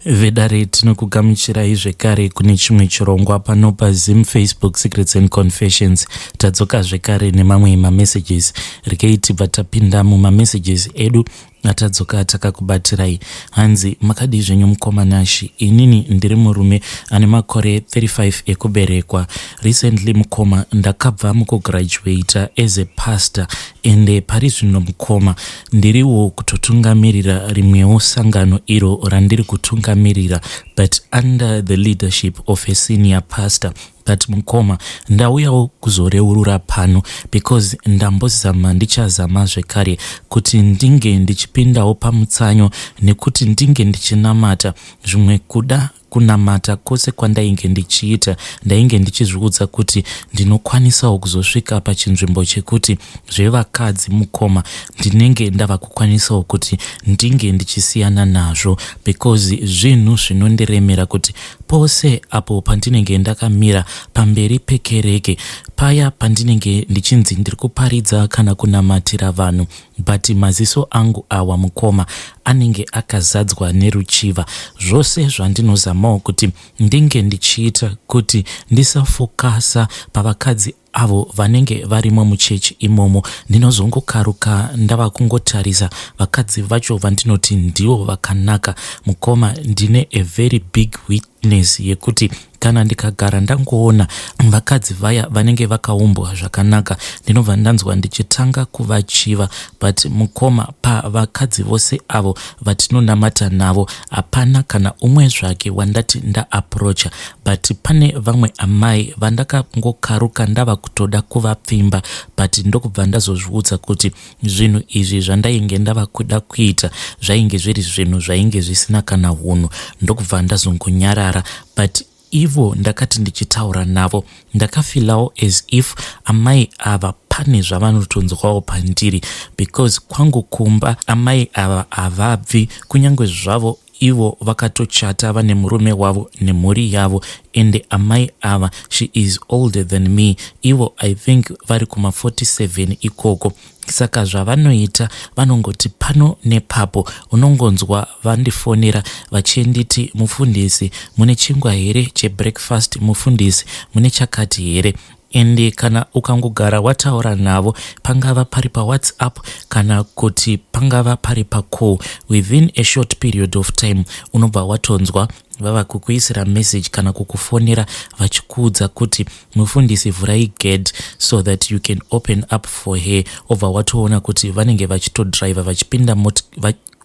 Vedare tinokugamuchirai zvekare kune chimwe chirongwa pano paZim Facebook Secrets and Confessions. Tadzoka zvekare nemamwe mamessages. Rekei tibva tapinda mumamessages edu atadzoka takakubatirai. Hanzi makadii zvenyu mukoma Nashi? Inini ndiri murume ane makore 35 ekuberekwa. Recently mukoma ndakabva mukugraduata as a pastor ende pari zvino mukoma Ndiriwo kutotungamirira rimwewo sangano iro randiri kutungamirira but under the leadership of a senior pastor but mukoma ndauyawo kuzoreurura pano because ndambozama ndichazama zvekare kuti ndinge ndichipindawo pamutsanyo nekuti ndinge ndichinamata zvimwe kuda Kunamata kwose kwandainge ndichiita ndainge ndichizviudza kuti ndinokwanisawo kuzosvika pachinzvimbo chekuti zvevakadzi mukoma ndinenge ndava kukwanisawo kuti ndinge ndichisiyana nazvo because zvinhu zvinondiremera kuti pose apo pandinenge ndakamira pamberi pekereke paya pandinenge ndichinzi ndiri kuparidza kana kunamatira vanhu But maziso angu awa mukoma anenge akazadzwa neruchiva. Zvose zvandinozamawo kuti ndinge ndichiita kuti ndisafokasa pavakadzi avo vanenge varimo muchechi imomo ndinozongokaruka ndava kungotarisa vakadzi vacho vandinoti ndivo vakanaka. Mukoma ndine a very big weakness yekuti Kana ndikagara ndangoona vakadzi vaya vanenge vakaumbwa zvakanaka ndinobva ndanzwa ndichitanga kuvachiva but mukoma pavakadzi vose avo vatinonamata navo hapana kana umwe zvake wandati ndaapproacha but pane vamwe amai vandakangokaruka ndava kutoda kuvapfimba but ndokubva ndazozviudza kuti zvinhu izvi zvandainge ndava kuda kuita zvainge zviri zvinhu zvainge zvisina kana hunhu ndokubva ndazongonyarara but ivo ndakati ndichitaura navo ndakafilawo as if amai ava pane zvavanotonzwawo pandiri because kwangu kumba amai ava havabvi kunyange zvavo Ivo vakatochata vane murume wavo nemhuri yavo ende amai ava she is older than me ivo I think vari kuma 47 ikoko saka zvavanoita vanongoti pano nepapo unongonzwa vandifonera vachinditi mufundisi mune chingwa here chebreakfast mufundisi mune chakati here Ende kana ukangogara wataura navo pangava pari paWhatsApp kana kuti pangava pari pacall within a short period of time unobva watonzwa vava kukuisira message kana kukufonera vachikuudza kuti mufundisi vhurai gate so that you can open up for her obva watoona kuti vanenge vachitodriver vachipinda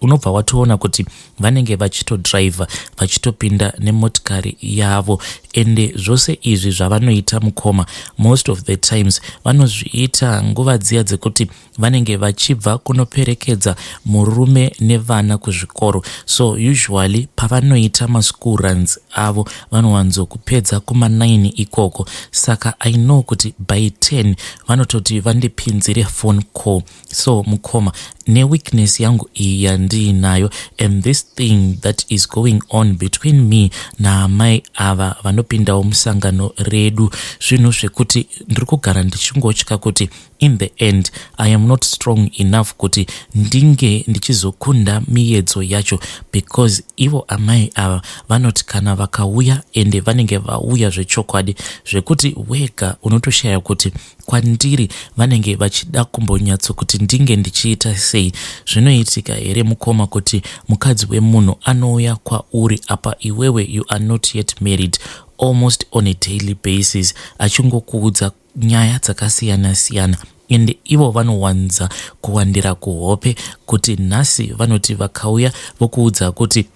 unobva watoona kuti vanenge vachitodriver vachitopinda nemotikari yavo ende zvose izvi zvavanoita mukoma most of the times vanozviita nguva dziya dzekuti vanenge vachibva kunoperekedza murume nevana kuzvikoro so usually pavanoita maschool runs avo vanowanzokupedza kuma9 ikoko saka I know kuti by 10 vanototi vandipinzire phone call So mukoma neweakness yangu iyi yandiinayo and this thing that is going on between me naamai ava vanopindawo musangano redu zvinhu zvekuti ndiri kugara ndichingotya kuti in the end I am not strong enough kuti ndinge ndichizokunda miyedzo yacho because ivo amai ava vanoti kana vakauya ende vanenge vauya zvechokwadi zvekuti wega unotoshaya kuti kwandiri vanenge vachida kumbonyatso kuti ndinge ndichiita sei. Zvinoitika here mukoma kuti mukadzi wemunhu anouya kwauri apa iwewe you are not yet married almost on a daily basis achingokuudza nyaya dzakasiyana siyana ende ivo vanowanza kuwandira kuhope kuti nhasi vanoti vakauya vokuudza kuti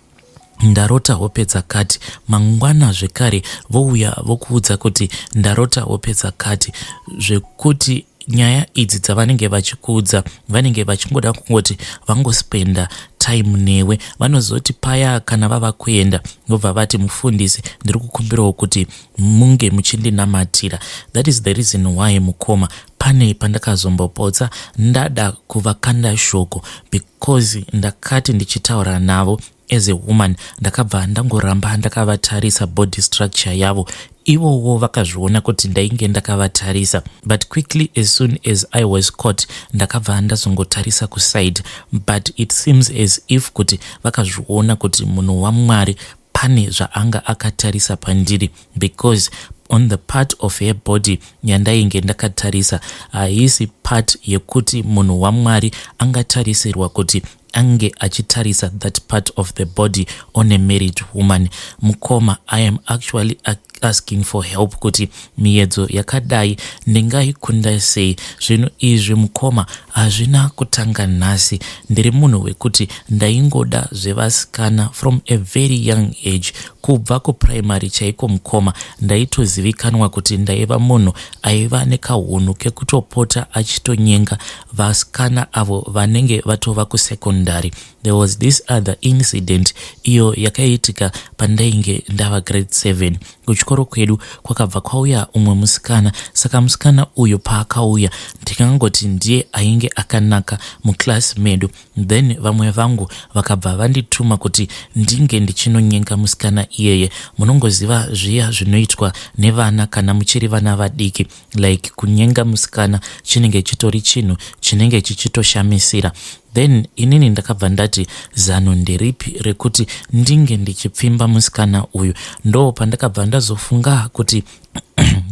Ndarota hope dzakati. Mangwana zvekare vouya vokuudza kuti ndarota hope dzakati. Zvekuti nyaya idzi dzavanenge vachikuudza vanenge vachingoda kungoti vangospenda time newe. Vanozoti paya kana vava kuenda vobva vati mufundisi ndiri kukumbirawo kuti munge muchindinamatira. That is the reason why mukoma pane pandakazombopotsa ndada kuvakanda shoko because ndakati ndichitaura navo. As a woman ndakabva ndangoramba ndakavatarisa body structure yavo. Ivowo vakazviona kuti ndainge ndakavatarisa, but quickly, as soon as I was caught, ndakabva ndazongotarisa kuside. But it seems as if kuti vakazviona kuti munhu waMwari pane zvaanga akatarisa pandiri, because on the part of her body yandainge ndakatarisa haisi part yekuti munhu waMwari angatarisirwa kuti ange achitarisa that part of the body on a married woman. Mukoma, I am actually asking for help kuti miedzo yakadai ndingaikunda sei? Zvinhu izvi, mukoma, hazvina kutanga nhasi. Ndiri munhu wekuti ndaingoda zvevasikana from a very young age. Kubva kuprimary chaiko, mukoma, ndaitozivikanwa kuti ndaiva munhu aiva nekahunhu kekutopota achitonyenga vasikana avo vanenge vatova kusecondary. There was this other incident iyo yakaitika pandainge ndava grade 7. Kuchikoro kwedu kwakabva kwauya umwe musikana. Saka musikana uyu paakauya, ndikangoti ndiye ainge akanaka muclass medu. Then vamwe vangu vakabva vandituma kuti ndinge ndichinonyenga musikana iyeye. Munongoziva zviya zvinoitwa nevana kana muchiri vana vadiki, like kunyenga musikana chinenge chitori chinhu chinenge chichitoshamisira. Then inini ndakabva ndati zano nderipi rekuti ndinge ndichipfimba musikana uyu? Ndo pandakabva ndazofunga kuti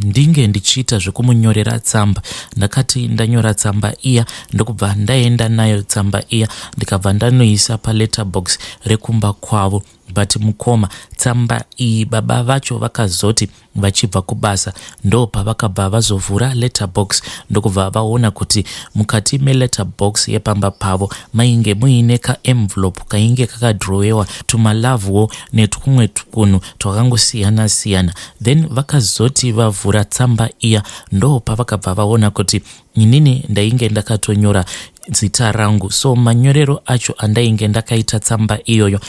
ndinge ndichiita zvekumunyorera tsamba. Ndakati ndanyora tsamba iya, ndokubva ndaenda nayo tsamba iya, ndikabva ndanoisa paletter box rekumba kwavo. But mukoma, tsamba iyi baba vacho vakazoti vachibva kubasa, ndo pavakabva vazovhura letter box, ndokubva vaona kuti mukati meletter box yepamba pavo mainge muine kaenvelope kainge kakadhirowewa tumalove netwumwe twunhu twakangosiyana-siyana. Then vakazoti vavhura tsamba iya, ndo pavakabva vaona kuti inini ndainge ndakatonyora zita rangu. So manyorero acho andainge ndakaita tsamba iyoyo,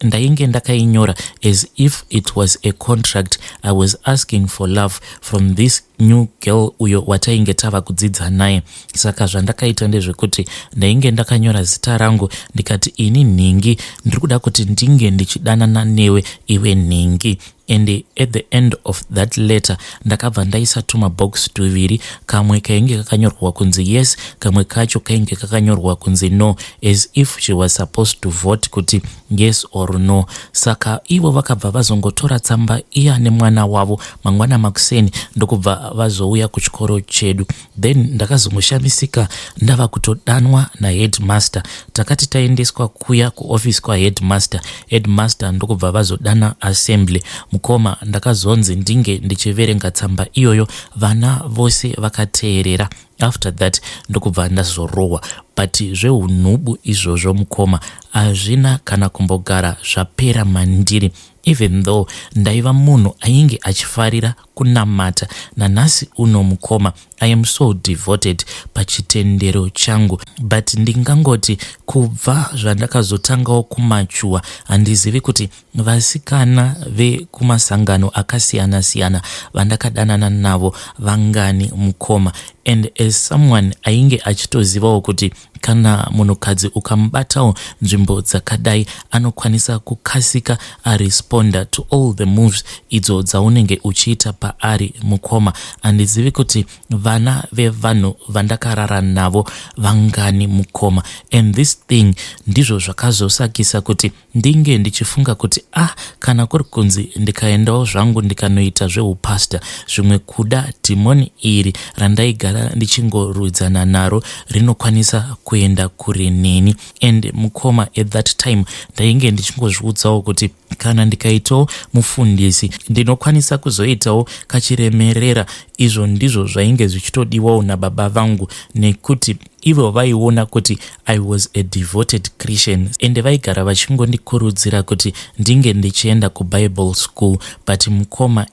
ndainge ndakainyora as if it was a contract. I was asking for love from this new girl uyo watainge tava kudzidza naye. Saka zvandakaita ndezvekuti ndainge ndakanyora zita rangu, ndikati, "Ini nhingi ndiri kuda kuti ndinge ndichidanana newe, iwe nhingi." And at the end of that letter ndakabva ndaisa tumabox tuviri, kamwe kainge kakanyorwa kunzi yes, kamwe kacho kainge kakanyorwa kunzi no, as if she was supposed to vote kuti yes or no. Saka ivo vakabva vazongotora tsamba iya nemwana wavo mangwana makuseni, ndokubva vazouya kuchikoro chedu. Then ndakazongoshamisika ndava kutodanwa naheadmaster. Takati taendeswa kuya kuofisi kwaheadmaster, headmaster ndokubva vazodana assembly. Mukoma, ndakazonzi ndinge ndichiverenga tsamba iyoyo vana vose vakateerera. After that ndokubva ndazorohwa. But zveunhubu izvozvo, mukoma, hazvina kana kumbogara zvapera mandiri, even though ndaiva munhu ainge achifarira kunamata. Nanhasi uno, mukoma, I am so devoted pachitendero changu, but ndingangoti kubva zvandakazotangawo kumature, handizivi kuti vasikana vekumasangano akasiyana-siyana vandakadanana navo vangani, mukoma. And as someone ainge achitozivawo kuti kana munhukadzi ukamubatawo nzvimbo dzakadai, anokwanisa kukasika aresponda to all the moves idzo dzaunenge uchiita paari, mukoma, handizivi kuti vana vevanhu vandakarara navo vangani, mukoma. And this thing ndizvo zvakazosakisa kuti ndinge ndichifunga kuti, ah, kana kuri kunzi ndikaendawo zvangu ndikanoita zveupasta, zvimwe kuda dhimoni iri randaigara ndichingorwidzana naro rinokwanisa kuenda kure neni. And mukoma, at that time ndainge ndichingozviudzawo kuti kana ndikaitawo mufundisi, ndinokwanisa kuzoitawo kachiremerera. Izvo ndizvo zvainge zvichitodiwawo nababa vangu, nekuti ivo vaiona kuti I was a devoted Christian, ende vaigara vachingondikurudzira kuti ndinge ndichienda kuBible school. But mukoma,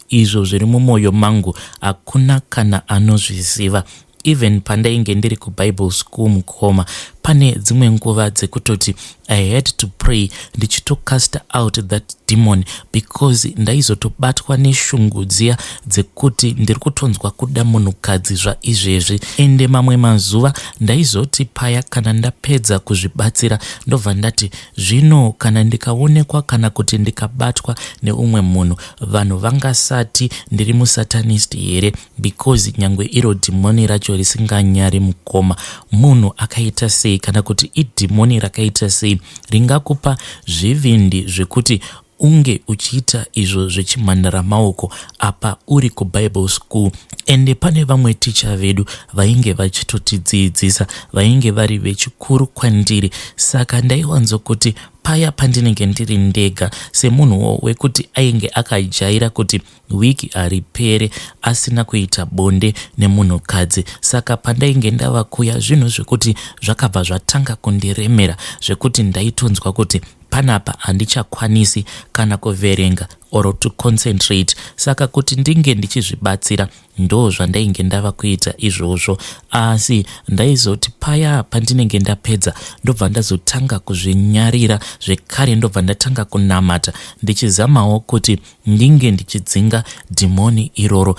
izvo zviri mumwoyo mangu hakuna kana anozviziva. Even pandainge ndiri kuBible school, mukoma, Pane dzimwe nguva dzekutoti I had to pray ndichitocasta out that demon because ndaizotobatwa neshungu dziya dzekuti ndiri kutonzwa kuda munhukadzi zvaizvezvi. Ende mamwe mazuva ndaizoti paya kana ndapedza kuzvibatsira ndobva ndati zvino kana ndikaonekwa kana kuti ndikabatwa neumwe munhu, vanhu vangasati ndiri musatanist here? Because nyangwe iro dhimoni racho risinganyari mukoma, munhu akaita sei kana kuti idhimoni rakaita sei ringakupa zvivindi zvekuti unge uchiita izvo zvechimhandara maoko apa uri kuBible school? Ende pane vamwe ticha vedu vainge vachitotidzidzisa vainge vari vechikuru kwandiri, saka ndaiwanzokuti paya pandinenge ndiri ndega, semunhuwo wekuti ainge akajaira kuti wiki haripere asina kuita bonde nemunhukadzi, saka pandainge ndava kuya zvinhu zvekuti zvakabva zvatanga kundiremera zvekuti ndaitonzwa kuti panapa handichakwanisi kana kuverenga or to concentrate. Saka kuti ndinge ndichizvibatsira ndo zvandainge ndava kuita izvozvo, asi ndaizoti paya pandinenge ndapedza ndobva ndazotanga kuzvinyarira zvekare, ndobva ndatanga kunamata ndichizamawo kuti ndinge ndichidzinga dhimoni iroro,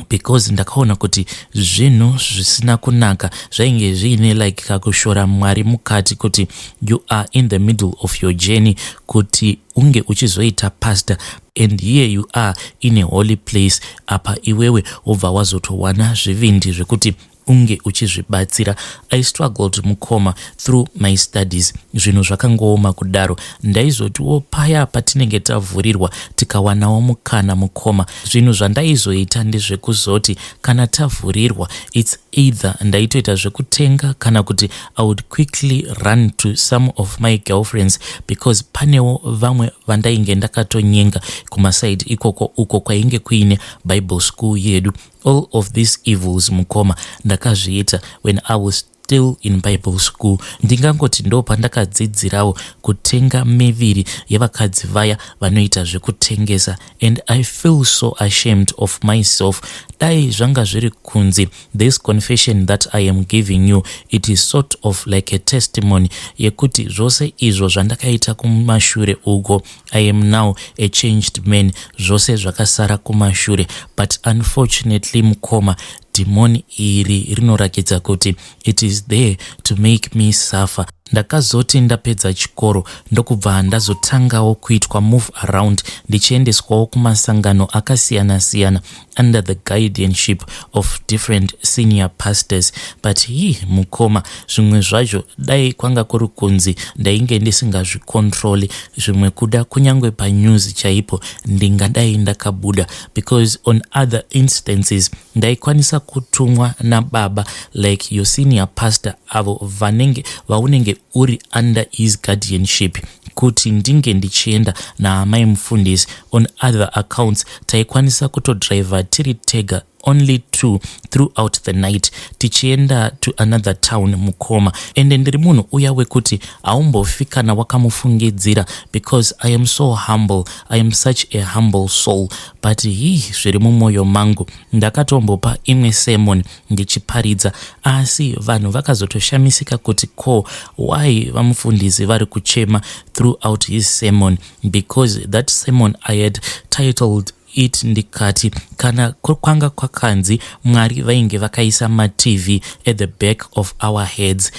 because ndakaona kuti zvinhu zvisina kunaka zvainge zviine like kakushora Mwari mukati, kuti you are in the middle of your journey kuti unge uchizoita pastor and here you are in a holy place, apa iwewe wobva wazotowana zvivindi zvekuti unge uchizvibatsira. I struggled, mukoma, through my studies. Zvinhu zvakangooma kudaro. Ndaizotiwo paya patinenge tavhurirwa tikawanawo mukana, mukoma, zvinhu zvandaizoita ndezvekuzoti kana tavhurirwa, it's either ndaitoita zvekutenga kana kuti I would quickly run to some of my girlfriends, because panewo vamwe vandainge ndakatonyenga kumasaidi ikoko uko kwainge kuine Bible school yedu. All of these evils, mukoma, ndakazviita when I was still in Bible school. Ndingangoti ndo pandakadzidzirawo kutenga miviri yevakadzi vaya vanoita zvekutengesa, and I feel so ashamed of myself. Dai zvanga zviri kunzi this confession that I am giving you, it is sort of like a testimony yekuti zvose izvo zvandakaita kumashure uko, I am now a changed man, zvose zvakasara kumashure. But unfortunately, mukoma, dhimoni iri rinorakidza kuti it is there to make me suffer. Ndakazoti ndapedza chikoro ndokubva ndazotangawo kuitwa move around, ndichiendeswawo kumasangano akasiyana-siyana under the guardianship of different senior pastors. But hi, mukoma, zvimwe zvacho dai kwanga kuri kunzi ndainge ndisingazvikontroli, zvimwe kuda kunyange panews chaipo ndingadai ndakabuda, because on other instances ndaikwanisa kutumwa nababa, like your senior pastor avo vanenge vaunenge uri under his guardianship, kuti ndinge ndichienda naamai mufundisi. On other accounts taikwanisa kutodhiraivha tiri tega, only two, throughout the night tichienda to another town, mukoma. Ende ndiri munhu uya wekuti haumbofi kana wakamufungidzira, because I am so humble. I am such a humble soul, but hii, zviri mumwoyo mangu. Ndakatombopa imwe sermon ndichiparidza, asi vanhu vakazotoshamisika kuti ko why vamufundisi vari kuchema throughout his sermon, because that sermon I had titled it ndikati kana kwanga kwakanzi Mwari vainge vakaisa maTV at the back of our heads,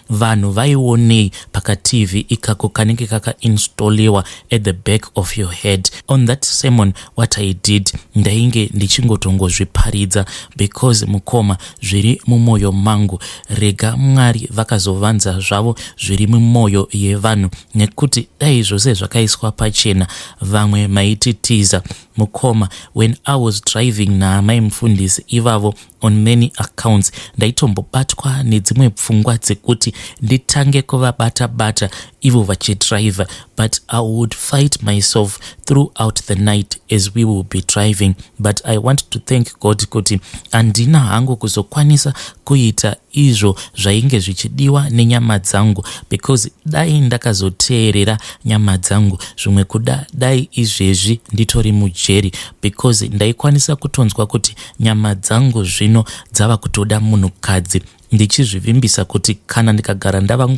vanhu vaionei pakaTV ikako kanenge kakainstoliwa at the back of your head? On that sermon, what I did, ndainge ndichingotongozviparidza because, mukoma, zviri mumwoyo mangu. Rega Mwari vakazovanza zvavo zviri mumwoyo yevanhu, nekuti dai zvose zvakaiswa pachena, vamwe maititiza. Mukoma, when I was driving naamai mufundisi ivavo, on many accounts ndaitombobatwa nedzimwe pfungwa dzekuti nditange kuvabata-bata ivo vachidriver, but I would fight myself throughout the night as we will be driving. But I want to thank God kuti handina hangu kuzokwanisa kuita izvo zvainge zvichidiwa nenyama dzangu, because dai ndakazoteerera nyama dzangu, zvimwe kuda dai izvezvi nditori mujeri. kujeri because ndaikwanisa kutonzwa kuti nyama dzangu zvino dzava kutoda munhukadzi, ndichizvivimbisa kuti kana ndikagara ndava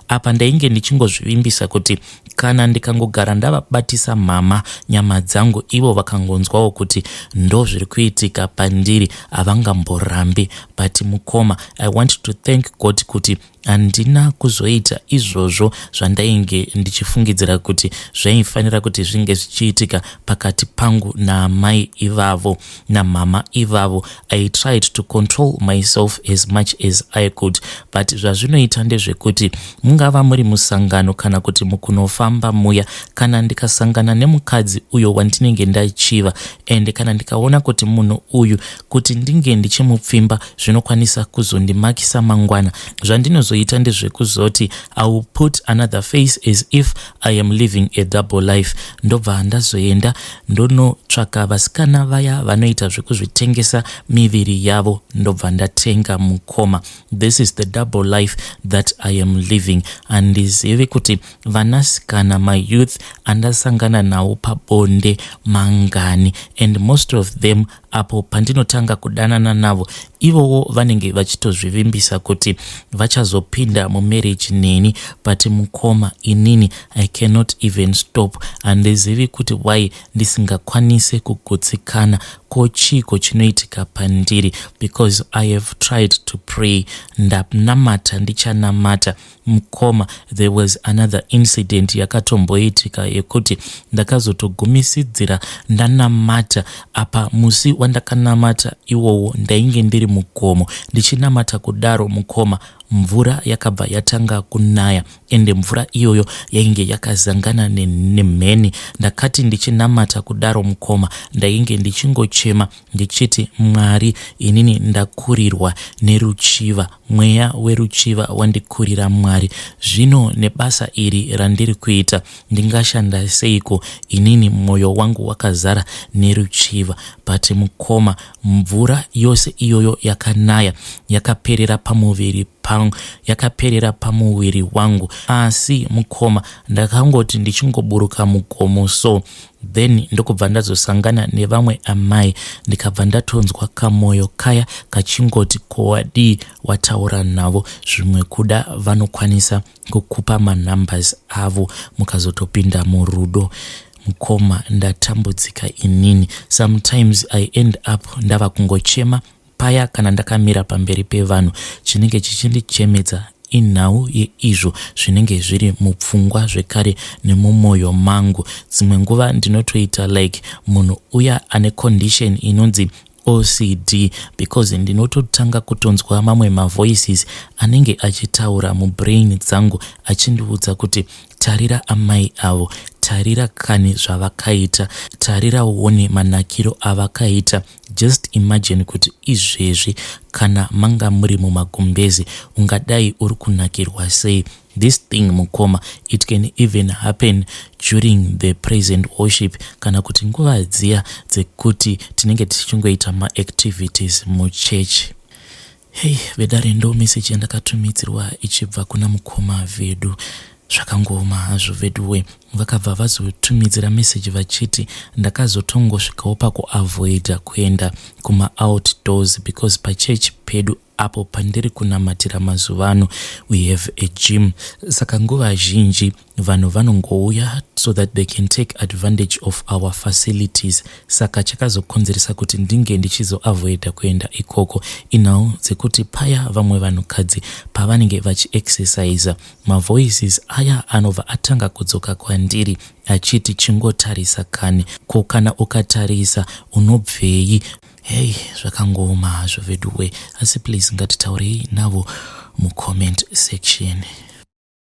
apa, ndainge ndichingozvivimbisa kuti kana ndikangogara ndavabatisa mama nyama dzangu, ivo vakangonzwawo kuti ndo zviri kuitika pandiri, havangamborambi. But mukoma, I want to thank God kuti handina kuzoita izvozvo zvandainge ndichifungidzira kuti zvaifanira kuti zvinge zvichiitika pakati pangu naamai ivavo, namama ivavo. I tried to control myself as much as I could, but zvazvinoita ndezvekuti mungava muri musangano kana kuti mukunofamba muya, kana ndikasangana nemukadzi uyo wandinenge ndachiva, ende kana ndikaona kuti munhu uyu kuti ndinge ndichimupfimba zvinokwanisa kuzondimakisa mangwana, zvandinozoita ndezvekuzoti I will put another face as if I am living a double life. Ndobva ndazoenda ndonotsvaka vasikana vaya vanoita zvekuzvitengesa miviri yavo, ndobva ndatenga. Mukoma, this is the double life that I am living. Handizivi kuti vanasikana, mayouth andasangana nawo pabonde mangani, and most of them, apo pandinotanga kudanana navo, ivowo vanenge vachitozvivimbisa kuti vachazopinda mumarriage neni. But mukoma, inini I cannot even stop. Handizivi kuti why ndisingakwanisi kugutsikana. Ko chiiko chinoitika pandiri? Because I have tried to pray, ndanamata, ndichanamata. Mukoma, there was another incident yakatomboitika yekuti ndakazotogumisidzira ndanamata. Apa musi wandakanamata iwowo ndainge ndiri mugomo ndichinamata kudaro, mukoma, mvura yakabva yatanga kunaya, ende mvura iyoyo yainge yakazangana nemheni. Ndakati ndichinamata kudaro, mukoma, ndainge ndichingochema ndichiti, "Mwari, inini ndakurirwa neruchiva, mweya weruchiva wandikurira. Mwari, zvino nebasa iri randiri kuita ndingashanda seiko inini mwoyo wangu wakazara neruchiva?" But mukoma, mvura yose iyoyo yakanaya yakaperera pamuviri pangu, yakaperera pamuviri wangu. Asi mukoma, ndakangoti ndichingoburuka mugomo so, then ndokubva ndazosangana nevamwe amai, ndikabva ndatonzwa kamwoyo kaya kachingoti, "Kowadii wataura navo? Zvimwe kuda vanokwanisa kukupa manumbers avo mukazotopinda murudo." Mukoma, ndatambudzika inini. Sometimes I end up ndava kungochema paya kana ndakamira pamberi pevanhu. Chinenge chichindichemedza inhau yeizvo zvinenge zviri mupfungwa zvekare nemumwoyo mangu. Dzimwe nguva ndinotoita like munhu uya ane condition inonzi OCD, because ndinototanga kutonzwa mamwe mavoices anenge achitaura mubrain dzangu achindiudza kuti, "Tarira amai avo, tarira kani zvavakaita, tarira uone manakiro avakaita. Just imagine kuti izvezvi kana manga muri mumagumbezi, ungadai uri kunakirwa sei?" This thing, mukoma, it can even happen during the praise and worship, kana kuti nguva dziya dzekuti tinenge tichingoita maactivities muchechi. Hei vedare, ndo meseji yandakatumidzirwa ichibva kuna mukoma vedu. Zvakangooma hazvo veduwe. Vakabva vazotumidzira meseji vachiti, "Ndakazotongosvikawo pakuavoida kuenda kumaoutdoors because pachechi pedu apo pandiri kunamatira mazuva ano we have a gym, saka nguva zhinji vanhu vanongouya so that they can take advantage of our facilities. Saka chakazokonzeresa kuti ndinge ndichizoavoida kuenda ikoko inhau dzekuti paya vamwe vanhukadzi pavanenge vachiexercisa, mavoices aya anobva atanga kudzoka kwandiri achiti, 'Chingotarisa kani, ko kana ukatarisa unobvei?' Hei, zvakangooma hazvo veduwe, asi please ngatitaurei navo mucomment section.